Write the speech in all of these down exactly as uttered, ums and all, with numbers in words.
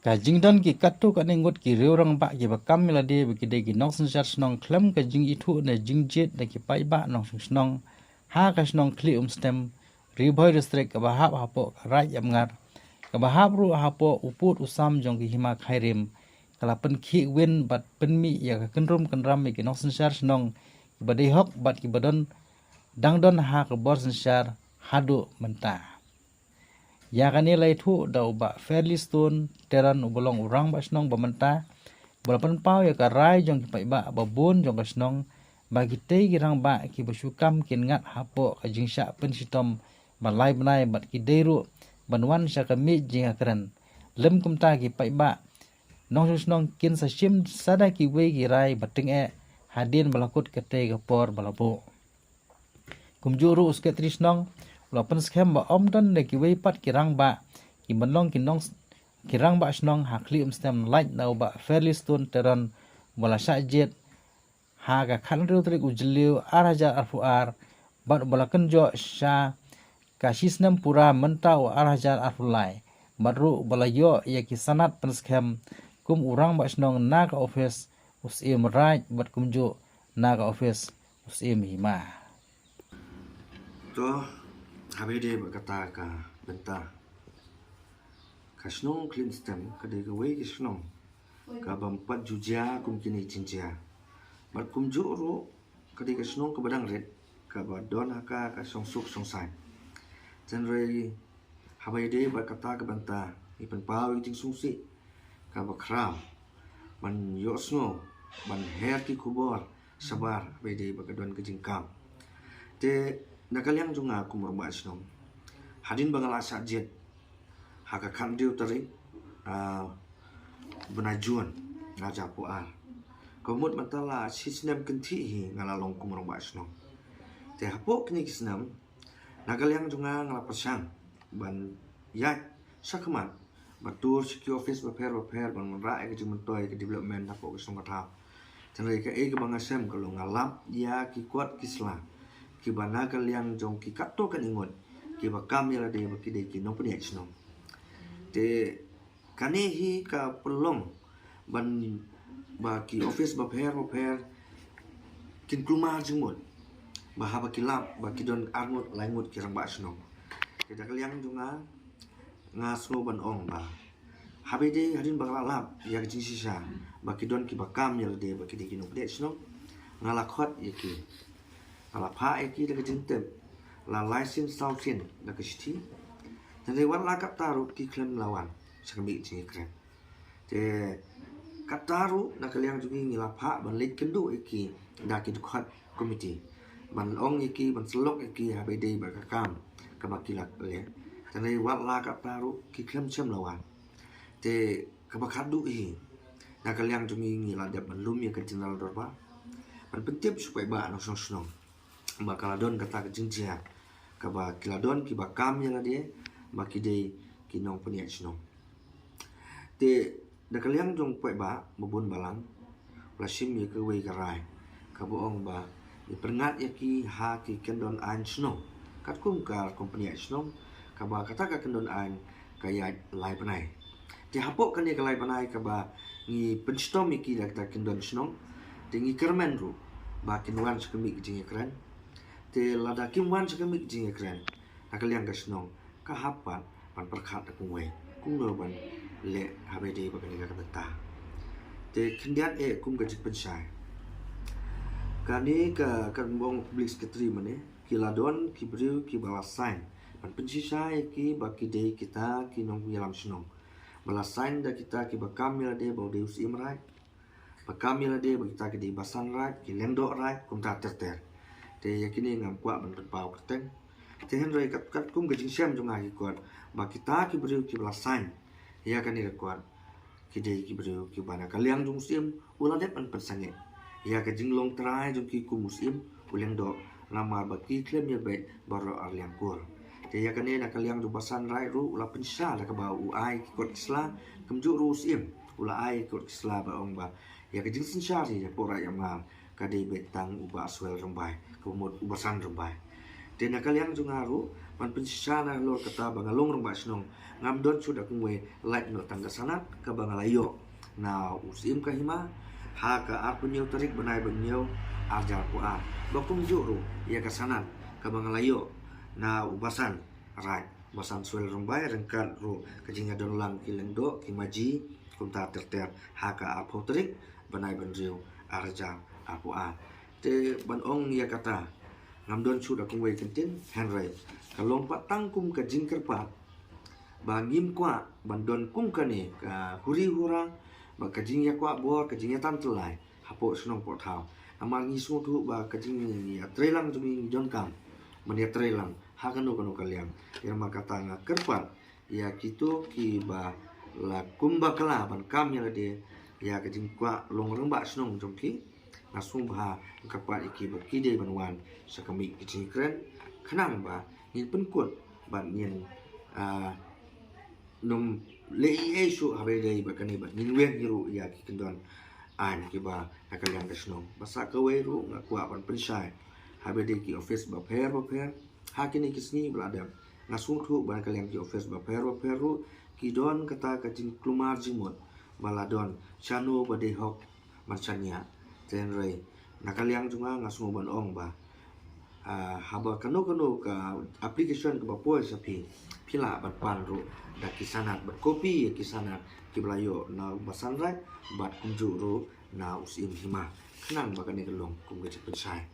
Ka jingdon ki katto katne ngut ki riew rangbah kiba kam ïa lade ba ki dei ki nongsynshar shnong khlem ka jingithuh ne jingjied na ki paidbah nongshong shnong ha ka shnong Khlieh Umstem, Ri Bhoi District kaba hap hapoh ka Raid Ïapngar, kaba hap ruh hapoh u pud u sam jong ki hima Khyrim, ka la pynkhih win bad pynmih ïa ka kynrum kynram ïa ki nongsynshar shnong kiba dei hok bad kiba don dang don ha ka bor synshar haduh mynta. Ïa kane la ïathuh da u Bah Fairley Stone Teron uba long u rangbah shnong ba mynta, ba la pynpaw ïa ka rai jong ki paidbah ba bun jong ka shnong ba kitei ki rangbah kiba shu kam kin ngat hapoh ka jingshah pynshitom ba lai bnai bad ki dei ruh ban wan sha ka miej jingïakren. Lym kumta ki paidbah nongshong shnong kin sa shim sa da kiwei ki rai ba tyngeh hadien ba la kut katei ka por ba la buh. Kumjuh ruh u Secretary shnong u la pynskhem ba ym don da kiwei pat ki rangbah ki ban long ki nong ki rangbah shnong ha Khlieh Umstem, lait na u Bah Fairley Stone Teron uba la shah jied ha ka khathynriew tarik u Jylliew ar hajar arphew ar bad uba la kynjoh sha ka shisnem pura mynta u ar hajar arphew lai, bad ruh uba la ïoh ïa ki sanad pynskhem kum u rangbah shnong na ka ophis u Syiem Raid bad kumjuh na ka ophis u Syiem Hima. To, haba ïadei bad kata ka bynta, ka shnong Khlieh Umstem ka dei kawei ka shnong kaba ym pat ju jia kum kine ki jingjia. Bad kumjuh ruh ka dei ka shnong kaba dang rit, kaba don ha ka ka shongsuk shongsaiñ. Hynrei haba ïadei bad kata ka bynta, ngi pynpaw ïa ka jingsngewsih kaba khraw ban ïohsngew, ban her ki khubor shabar haba ïadei bad ka don ka jingkam. Te na ka liang jong nga kum u rangbah shnong, hadien ba nga la shah jied ha ka khathynriew tarik, ah, bnai Jun, nga ja pu ar. Ka mut mynta la shisnem kynthih hi nga la long kum u rangbah shnong. Te hapoh kine ki snem, na ka liang jong nga nga la pyrshang ban ïaid shakhmat, ban tur sha ki ophis bapher bapher ban wanrah ïa ka jingmyntoi ka development hapoh ka shnong ka thaw. Hynrei kaei kaba nga shem ka long nga lap ïa ki kot ki sla kiba na ka liang jong ki katto katne ngut kiba kam ïa lade ba ki dei ki nongpynïaid shnong. Te kane hi ka pynlong ban ba ki ophis bapher bapher kin kulmar jingmut ba haba ki lap ba ki don arngut laingut ki rangbah shnong. Te da ka liang jong nga, nga sngew ban ong ba haba ïadei hadien ba nga la lap ïa ka jingshisha ba ki don kiba kam ïa lade ba ki dei ki nongpynïaid shnong, nga la khot ïa ki, nga la phah ïa ki da ka jingtip, la lai sien saw sien da ka shithi. Hynrei wat la katta ruh ki khlem la wan sha ka miej jingïakren. Te katta ruh na ka liang jong ngi ngi la phah ban leit kynduh ïa ki da ki dkhot komiti, ban ong ïa ki, ban sylok ïa ki haba ïadei bad ka kam kaba ki la leh. Hynrei wat la katta ruh ki khlem shem la wan. Te kaba khatduh hi, na ka liang jong ngi ngi la dep ban lum ïa ka General Dorbar ban pyntip sha u paidbah nongshong shnong ba ka la don kata ka jingjia kaba ki la don kiba kam ïa lade ba ki dei ki nongpynïaid shnong. Te da ka liang jong u paidbah ba bun balang u la shim ïa kawei ka rai kaba ong ba ïa pynngat ïa ki ha ki kyndon aiñ shnong katkum ka rukom pynïaid shnong, kaba kata ka kyndon aiñ ka ïaid lai bnai. Te hapoh kane ka lai bnai kaba ngi pynshitom ïa ki da kata ka kyndon shnong, te ngi kyrmen ruh ba kin wan sha ka miej ka jingïakren. Te lada kim wan sha ka miej ka jingïakren, na ka liang ka shnong ka hap pat ban pyrkhat da kumwei kumno ban leh haba ïadei bad kane ka bynta. Te khyndiat eh kum ka jingpynshai, kane ka, ka bong public secretary mane, ki la don ki briew kiba la sign ban pynshisha ïa ki ba ki dei kita ki nongïalam shnong, ba la sign da kita kiba kam ïa lade ba u dei u Syiem Raid, ba kam ïa lade ba kita ki dei basan raid, ki lyngdoh raid, kumta ter ter. Te ïa kine ngam kwah ban pynpaw kyrteng. Te hynrei kat, katkum ka jingshem jong nga ki kot, ba kita ki briew kiba la sign ïa kane ka kot, ki dei ki briew kiba na ka liang jong u Syiem u la dep ban pynsangeh ïa ka jinglong trai jong ki kum u Syiem u lyngdoh, namar ba ki khlem ïa beit baroh ar liang kur. Te ïa kane na ka liang jong u basan raid ruh u la pynshisha da kaba u ai ki kot ki sla, kumjuh ruh u Syiem u la ai ki kot ki sla ba ong ba ïa ka jingsynshar hi hapoh Raid Ïapngar ka dei beit tang u Bah Swel Rymbai, kaba mut u basan Rymbai. Te na ka liang jong nga ruh, ban pynshisha na halor kata ba nga long rangbah shnong, ngam don shuh da kumwei, lait noh tang ka sanad kaba nga la ïoh na u Syiem ka Hima ha ka arphew hynñiew tarik bnai ba hynñiew, arhajar arphew ar. Ba kumjuh ruh ïa ka sanad kaba nga la ïoh na u Basan Raid, Basan Soil Rymbai, ryngkat ruh ka jingïadon lang ki lyngdoh, ki maji, kumta ter ter, ha ka arphew tarik bnai ba hynriew, arhajar arphew ar. Te ban ong ïa kata, ngam don shuh da kumwei kyntien, hynrei ka long pat tang kum ka jingkyrpad ba ngim kwah ban don kum kane ka huri hura, ba ka jingïakwah bor, ka jingïatan tyllai hapoh shnong poh thaw. Namar ngi sngewthuh ba ka jingïatreilang jong ngi, ngi donkam ban ïatreilang ha kano kano ka liang. Te namar kata nga kyrpad ïa kito kiba la kum bakla ban kam ïa lade ïa ka jingkwah long rangbah shnong jong ki. Nga sngewbha, nga kyrpad ïa ki ba ki dei ban wan sha ka mic ka jingkren, khnang ba ngin pynkut bad ngin, ah, nym leh ei ei shuh haba ïadei bad kane, bad ngin weng hi ruh ïa ki kyndon aiñ kiba na ka liang ka shnong. Bad sa kawei ruh nga kwah ban pynshai, haba ïadei ki office bapher bapher ha kine ki sngi ba la dep, nga sngewthuh ba na ka liang ki office bapher bapher ruh ki don kata ka jingkulmar jingmut ba la don shano ba dei hok ban shaniah. Te hynrei na ka liang jong nga, nga sngew ban ong ba, ah, haba kano kano ka application kaba poi sha phi, phi lah ban pan ruh da ki sanad bad kopi ïa ki sanad kiba la ïoh na u Basan Raid bad kumjuh ruh na u Syiem Hima, khnang ba kane ka long kum ka jingpynshai.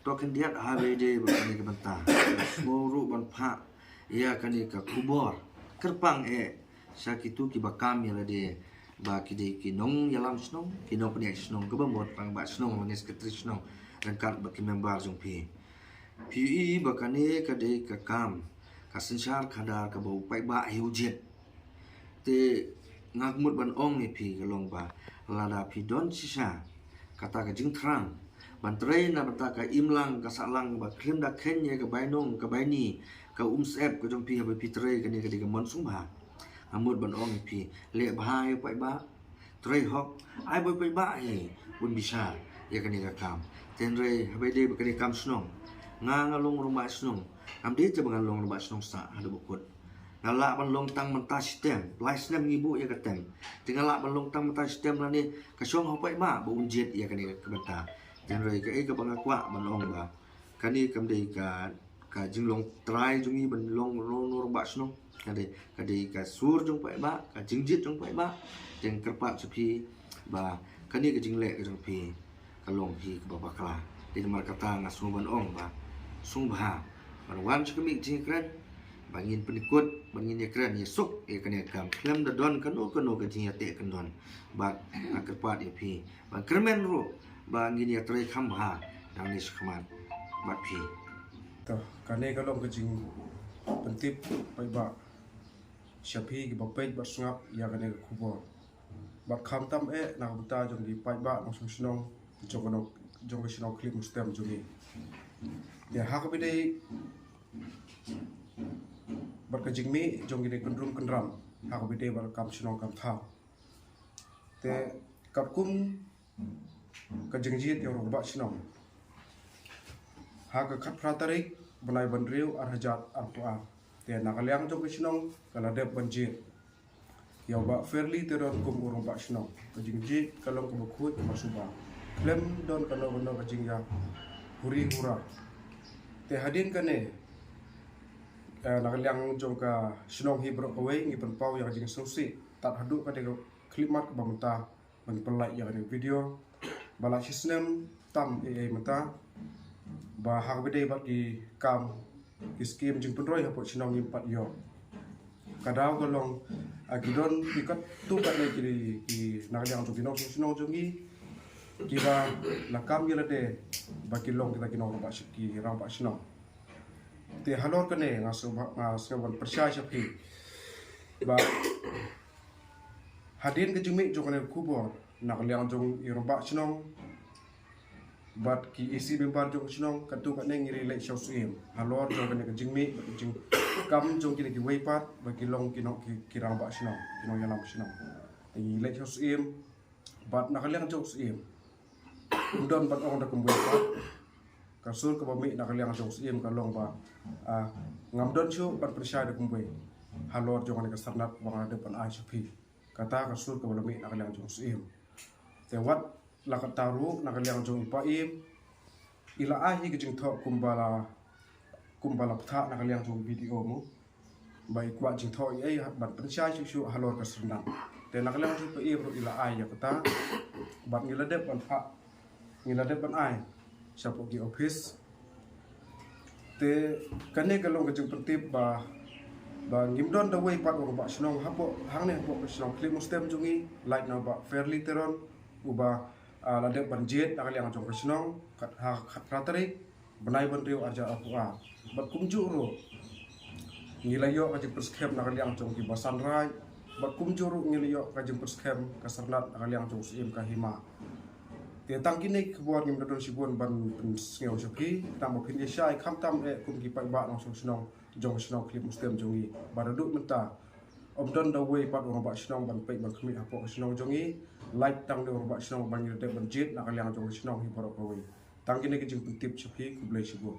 To khyndiat, haba ïadei bad kane ka bynta, nga sngew ruh ban phah ïa kane ka khubor kyrpang eh sha kito kiba kam ïa lade ba ki dei ki nongïalam shnong, ki nongpynïaid shnong, kaba mut rangbah shnong lane secretary shnong, ryngkat bad ki member jong phi. Phi ïohi ba kane ka dei ka kam, ka synshar khadar kaba u paidbah hi u jied. Te nga mut ban ong ïa phi ka long ba lada phi don shisha kata ka jingthrang ban trei na bynta ka imlang ka sahlang, ba khlem da kheiñ ïa ka bainong ka baini, ka umsyep ka jong phi, haba phi trei kane ka dei ka mon sngewbha. Nga mut ban ong ïa phi, leh bha ïa u paidbah, trei hok, ai ba u paidbah hi un bishar ïa kane ka kam. Te hynrei haba ïadei bad kane ka kam shnong, nga nga long rangbah shnong, ngam dei te ba nga long rangbah shnong sah haduh ba kut. Nga lah ban long tang mynta shi term, lai snem ngi buh ïa ka term. Te nga lah ban long tang mynta shi term lane ka shong ha u paidbah ba un jied ïa kane ka bynta. Te hynrei kaei kaba nga kwah ban ong ba kane kam dei ka, ka jinglong trai jong ngi ban long, long, long rangbah shnong. Ka dei, ka dei ka sur jong u paidbah, ka jingjied jong u paidbah. Te nga kyrpad sha phi ba kane ka jingleh ka jong phi ka long hi kaba bakla. Te namar kata nga sngew ban ong ba sngewbha ban wan sha ka mic jingïakren, ba ngin pynkut, ba ngin ïakren ïasuk ïa kane ka kam khlem da don kano kano ka jingïateh kyndon. Bad nga kyrpad ïa phi ban kyrmen ruh ba ngin ïatrei kham bha nangne shakhmat bad phi. To, kane ka long ka jingpyntip paidbah sha phi kiba peit bad sngap ïa kane ka khubor. Bad khamtam eh na ka bynta jong ki paidbah nongshong shnong jong ka, jong ka shnong Khliew Mustem jong ngi. Ïa ha kaba ïadei bad ka jingmih jong kine ki kyndrum kyndram ha kaba ïadei bad ka kam shnong kam thaw. Te katkum ka jingjied ïa u rangbah shnong ha ka khatphra tarik bnai ba hynriew arhajar arphew ar. Te na ka liang jong ka shnong ka la dep ban jied ïa u Bah Fairly Teron kum u rangbah shnong. Ka jingjied ka long kaba khuid kaba suba, khlem don kano kano ka jingïa huri hura. Te hadien kane, eh, na ka liang jong ka shnong hi baroh kawei ngi pynpaw ïa ka jingsngewsih tad haduh katei ka khyllipmat kaba mynta ba ngi pynlait ïa kane ka video. Ba la shi snem tam ei ei mynta ba ha kaba ïadei bad ki kam, ki skim jingpynroi hapoh shnong ngim pat ïoh. Ka daw ka long, ah, ki don ki katto katne ki, ki na ka liang jong ki nongshong shnong jong ngi kiba la kam ïa lade ba ki long kita ki nongrangbah sh-, ki rangbah shnong. Te halor kane nga sngewbha, nga sngewbha ban pyrshah sha phi ba hadien ka jingmih jong kane ka khubor na ka liang jong i rangbah shnong bad ki E C member jong ka shnong, katto katne ngi ri leit sha u Syiem halor jong kane ka jingmih bad ka jingkam jong kine kiwei pat ba ki long ki nong, ki, ki rangbah shnong, ki nongïalam shnong. Te ngi leit sha u Syiem bad na ka liang jong u Syiem ym don ban ong da kumwei pat. Ka sur kaba mih na ka liang jong u Syiem ka long ba, ah, ngam don shuh ban pynshai da kumwei halor jong kane ka syrnat ba nga la dep ban ai sha phi. Kata ka sur kaba la mih na ka liang jong u Syiem. Te wat la katta ruh na ka liang jong i Paiem, i la ai hi ka jingthoh kumba la, kumba la pynthah na ka liang jong u video mo, ba i kwah jingthoh ei ei ban pynshai shuh shuh halor ka syrnat. Te na ka liang jong i Paiem ruh i la ai ïa kata, bad ngi la dep ban phah, ngi la dep ban ai shapoh ki office. Te kane ka long ka jingpyntip ba, ba ngim don da uwei pat u rangbah shnong hapoh, hangne hapoh ka shnong Khlieh Mustem jong ngi, lait na u Bah Fairly Teron, uba, ah, la dep ban jied na ka liang jong ka shnong, kat ha khatphra tarik bnai ba hynriew arhajar arphew ar. Bad kumjuh ruh ngi la ïoh ka jingpyrskhem na ka liang jong ki basan raid, bad kumjuh ruh ngi la ïoh ka jingpyrskhem ka syrnat na ka liang jong u Syiem ka hima. Te tang kine ki khubor ngim da don shibun ban pynsngew sha phi, tang ba phin ïa shai khamtam eh kum ki paidbah nongshong shnong jong ka shnong Khlieh Mustem jong ngi. Ba haduh mynta ym don da uwei pat u rangbah shnong ban peit ban khmih hapoh ka shnong jong ngi. Lait tang une u rangbah shnong ba ngi la dep ban jied na ka liang jong ka shnong hi baroh kawei. Tang kine ki jingpyntip sha phi, khublei shibun.